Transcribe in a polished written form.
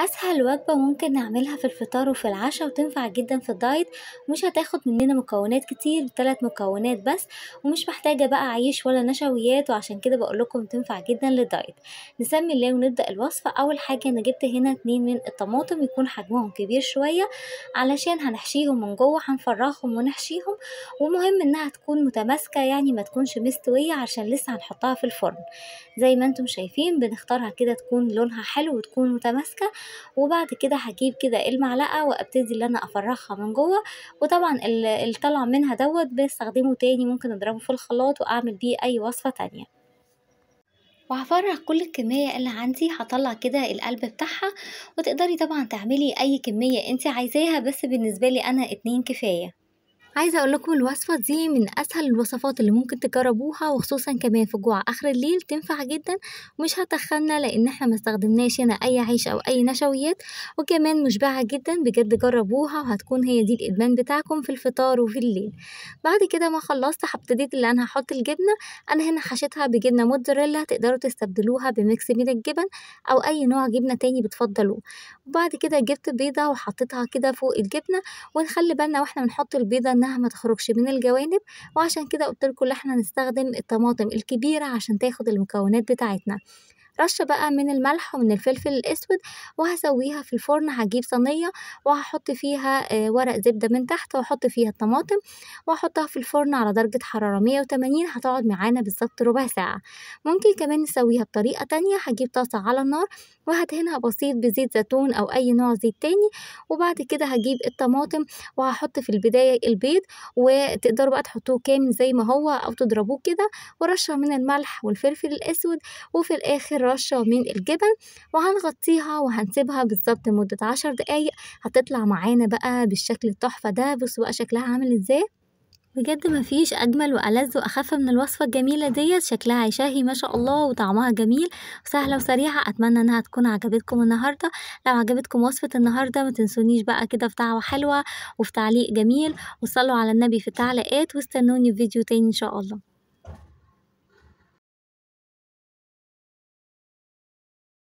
أسهل وجبة ممكن نعملها في الفطار وفي العشاء، وتنفع جدا في الدايت، ومش هتاخد مننا مكونات كتير، 3 مكونات بس، ومش محتاجة بقى عيش ولا نشويات، وعشان كده بقول لكم تنفع جدا للدايت. نسمي الله ونبدأ الوصفة. أول حاجة أنا جبت هنا 2 من الطماطم، يكون حجمهم كبير شوية علشان هنحشيهم من جوه، هنفرغهم ونحشيهم، ومهم إنها تكون متماسكة، يعني ما تكونش مستوية عشان لسه هنحطها في الفرن. زي ما انتم شايفين بنختارها كده تكون لونها حلو وتكون متماسكة. وبعد كده هجيب كده المعلقة وابتدي ان انا افرغها من جوه، وطبعا اللي طلع منها دوت بستخدمه تاني، ممكن اضربه في الخلاط واعمل بيه اي وصفة تانية. وهفرغ كل الكمية اللي عندي، هطلع كده القلب بتاعها، وتقدري طبعا تعملي اي كمية انت عايزاها، بس بالنسبة لي انا 2 كفاية. عايزه اقول لكم الوصفة دي من اسهل الوصفات اللي ممكن تجربوها، وخصوصا كمان في جوع اخر الليل تنفع جدا، ومش هتخنا لان احنا ما استخدمناش هنا اي عيش او اي نشويات، وكمان مشبعة جدا. بجد جربوها وهتكون هي دي الادمان بتاعكم في الفطار وفي الليل. بعد كده ما خلصت هبتديت اللي انا هحط الجبنة. انا هنا حشيتها بجبنه موتزاريلا، تقدروا تستبدلوها ب mix من الجبن او اي نوع جبنه تاني بتفضلوه. وبعد كده جبت بيضة وحطيتها كده فوق الجبنة، ونخلي بالنا واحنا بنحط البيضة انها ما تخرجش من الجوانب، وعشان كده قلت لكم ان احنا نستخدم الطماطم الكبيرة عشان تاخد المكونات بتاعتنا. رشه بقى من الملح ومن الفلفل الاسود، وهسويها في الفرن. هجيب صينية وهحط فيها ورق زبدة من تحت، واحط فيها الطماطم واحطها في الفرن على درجه حرارة 180، هتقعد معانا بالظبط ربع ساعة. ممكن كمان نسويها بطريقة تانية، هجيب طاسه على النار وهدهنها بسيط بزيت زيتون او اي نوع زيت تاني، وبعد كده هجيب الطماطم وهحط في البداية البيض، وتقدروا بقى تحطوه كامل زي ما هو او تضربوه كده، ورشه من الملح والفلفل الاسود، وفي الاخر رشة من الجبن، وهنغطيها وهنسيبها بالظبط لمدة 10 دقايق. هتطلع معانا بقى بالشكل التحفة ده. بصوا بقى شكلها عامل ازاي، بجد مفيش اجمل والذ واخف من الوصفة الجميلة ديت. شكلها يشهي ما شاء الله، وطعمها جميل وسهلة وسريعة. اتمنى انها تكون عجبتكم النهارده. لو عجبتكم وصفه النهارده ما تنسونيش بقى كده في دعوه حلوة وفي تعليق جميل، وصلوا على النبي في التعليقات، واستنوني في فيديو تاني ان شاء الله.